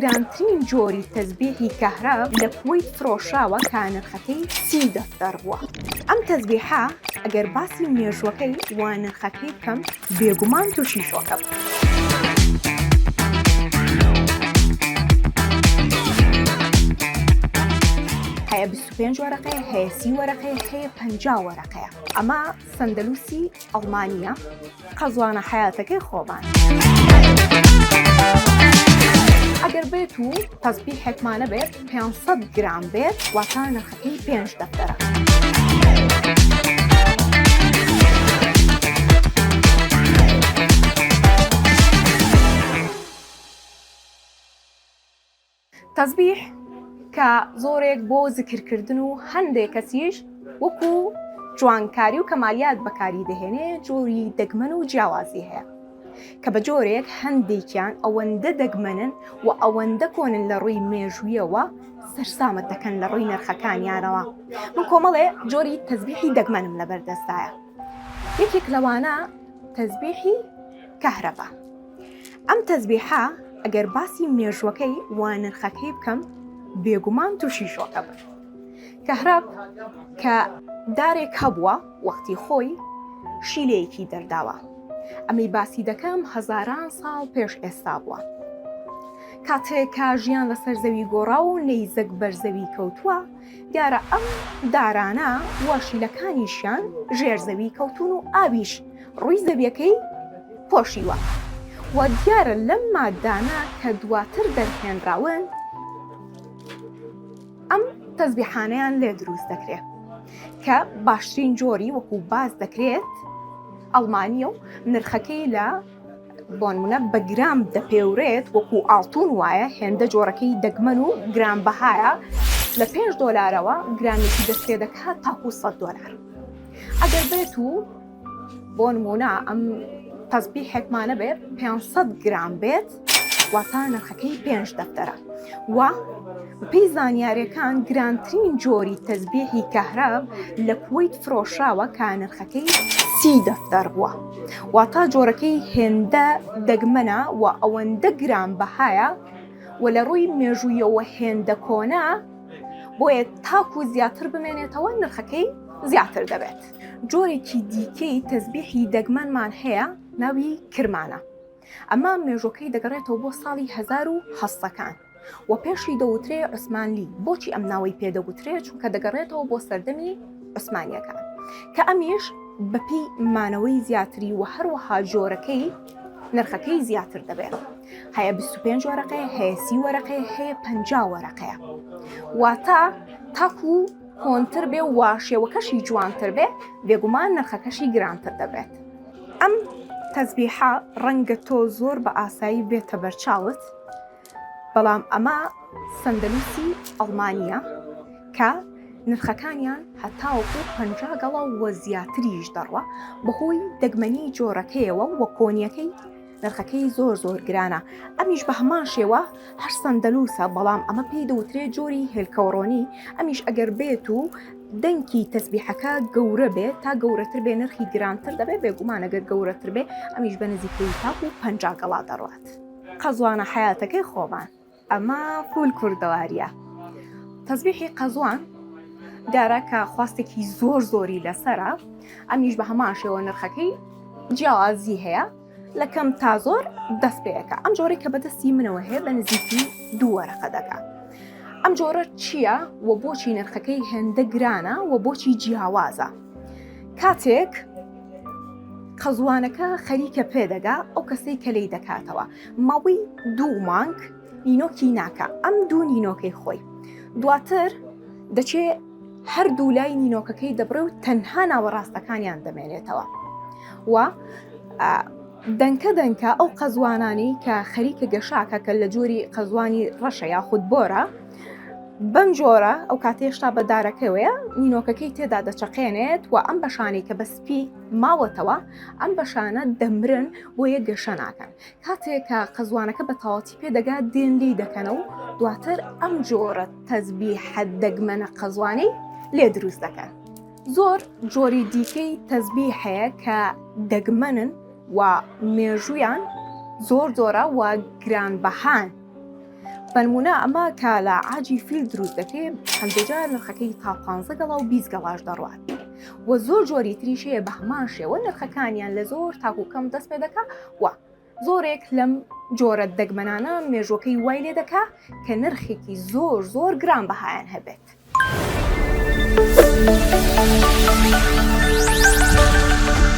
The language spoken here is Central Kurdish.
گرانترین جۆری تەزبیحی کەهرەب لە کوەیت فرۆشراوە کە نرخەکەی 30 دەفتەر بووە. ئەم تەزبیحە ئەگەر باسی مێژووەکەی و نرخەکەی بکەم بێگومان تووشی شۆکەم. هەیە 25 وەرەقەیە هەیە سی وەرەقەیە هەیە 50 وەرەقەیە ئەمە سەندەلوسی ئەڵمانیە قەزوانە حەیاتەکەی خۆمان. ئەگەر بێت و تەزبیحێکمانە بێت 500 گرام بێت واتا نرخەکەی 5 دەفتەرە. تەزبیح کە زۆرێک بۆ زکرکردن و هەندێک کەسیش وەکو جوانکاری و کەمالیات بەکاری دەهێنێ جۆری دەگمەن و جیاوازی هەیە کە بە جۆرێک هەندێکیان ئەوەندە دەگمەنن و ئەوەندە کۆنن لە ڕووی مێژوویەوە سەرسامت دەکەن لە ڕووی نرخەکانیانەوە من کۆمەڵێ جۆری تەزبیحی دەگمەنم لەبەردەستایە یەکێک لەوانە تەزبیحی کەهرەبا ئەم تەزبیحە ئەگەر باسی مێژوەکەی و نرخەکەی بکەم بێگومان تووشی شۆکە بن. کەهرەب کە دارێک هەبووە وەختی خۆی شیلەیەکی دەرداوە. ئەمەی باسی دەکەم هەزاران ساڵ پێش ئێستا بووە. کاتێک کە ژیان لەسەر زەوی گۆڕا و نەیزەک بەر زەوی کەوتووە، دیارە ئەم دارانە و شیلەکانیشیان ژێر زەوی کەوتوون و ئاویش ڕووی زەویەکەی پۆشیوە و دیارە لەم مادانە کە دواتر دەرهێنراون ئەم تەزبیحانەیان لێ دروست دەکرێت کە باشترین جۆری وەکو باس دەکرێت ئەڵمانیە و نرخەکەی لە بۆنمونە بە گرام دەپێورێت وەکو ئاڵتون وایە هێندە جۆرەکەی دەگمەن و گران بەهایە لە 5 دۆلارەوە گرامێکی دەست پێ دەکات تاکو 100 دۆلار ئەگەر بێت و بۆ نمونە ئەم تەزبیحێکمانە بێت 500 گرام بێت واتا نرخەکەی 5 دەفتەرە و بەپێی زانیاریەکان گرانترین جۆری تەزبیحی کەهرەب لە کوەیت فرۆشراوە کە نرخەکەی سی دەفتەر بووە واتا جۆرەکەی هێندە دەگمەنە و ئەوەندە گران بەهایە و لە ڕووی مێژوویەوە هێندە کۆنە بۆیە تاکو زیاتر بمێنێتەوە نرخەکەی زیاتر دەبێت. جۆرێکی دیکەی تەزبیحی دەگمەنمان هەیە ناوی کرمانە. ئەمە مێژوەکەی دەگەڕێتەوە بۆ ساڵی 1800ەکان و پێشی دەوترێ عوسمانلی بۆچی ئەم ناوەی پێ دەگوترێ چونکە دەگەڕێتەوە بۆ سەردەمی عوسمانیەکان کە ئەمیش بەپێی مانەوەی زیاتری و هەروەها جۆرەکەی نرخەکەی زیاتر دەبێت هەیە 25 وەرەقەیە هەیە سی وەرەقەیە هەیە 50 وەرەقەیە واتە تاکو کۆنتر بێ و شێوەکەشی جوانتر بێ بێگومان نرخەکەشی گرانتر دەبێت. ئەم تەزبیحە ڕەنگە تۆ زۆر بە ئاسایی بێتە بەرچاوت، بەڵام ئەمە سەندەلوسی ئەڵمانییە کە نرخەکانیان هەتاوەکو 50 گەڵا و زیاتریش دەڕوا بەهۆی دەگمەنی جۆرەکەیەوە و کۆنیەکەی نرخەکەی زۆر زۆر گرانە ئەمیش بە هەمان شێوە هەر سەندەلوسە بەڵام ئەمە پێی دەوترێت جۆری هێلکەوڕۆنی ئەمیش ئەگەر بێت و دەنکی تەسبیحەکە گەورە بێت تا گەورەتر بێ نرخی گرانتر دەبێت بێگومان ئەگەر گەورەتر بێ ئەمیش بە نزیکەی تاکو 50 گەڵا دەڕوات قەزوانە حەیاتەکەی خۆمان ئەمە فول کوردەواریە تەزبیحی قەزوان دیارە کە خواستێکی زۆر زۆری لەسرە ئەمیش بە هەمان شێوە نرخەکەی جیاوازی هەیە لە کەم تا زۆر دەست پێەکە ئەم جۆرەی کە بەدەستی منەوە هەیە بە نزیکی دوو وەرەقە دەکا ئەم جۆرە چییە و بۆچی نرخەکەی هێندە گرانە و بۆچی جیاوازە کاتێک قەزوانەکە خەریکە پێدەگا ئەو کەسەی کە لی دەکاتەوە ماوەی دوو مانگ نینۆکی ناکە ئەم دوو نینۆکەی خۆی دواتر دەچێ هەردوو لای نینۆکەکەی دەبڕێ و تەنها ناوەڕاستەکانیان دەمێنێتەوە و دەنکە دەنکە ئەو قەزوانانی کە خەریکە گەشاکە کە لە جۆری قەزوانی ڕەشە یاخود بۆرە بەم جۆرە ئەو کاتێشتا بە دارەکەوەیە نینۆکەکەی تێدا دەچەقێنێت و ئەم بەشانەی کە بە سپی ماوەتەوە ئەم بەشانە دەمرن بۆیە گەشە ناکەن کاتێک کە قەزوانەکە بە تەواوەتی پێدەگات دێن لێی دەکەنە و دواتر ئەم جۆرە تەزبیحە دەگمەنە قەزوانەی لێ دروست دەکەن. زۆر جۆری دیکەی تەزبیح هەیە کە دەگمەنن و مێژوویان زۆر زۆرە و گرانبەهان. بەنمونە ئەمە کە لە عاجی فیل دروست دەکرێت هەندێجار نرخەکەی تا 15 گەڵا و 20 گەڵاش دەڕوات و زۆر جۆری تریش هەیە بە هەمان شێوە نرخەکانیان لە زۆر تاکو کەم دەست پێ دەکا و زۆرێک لەم جۆرە دەگمەنانە مێژوەکەی وای لێ دەکا کە نرخێکی زۆر زۆر گران بەهایان هەبێت.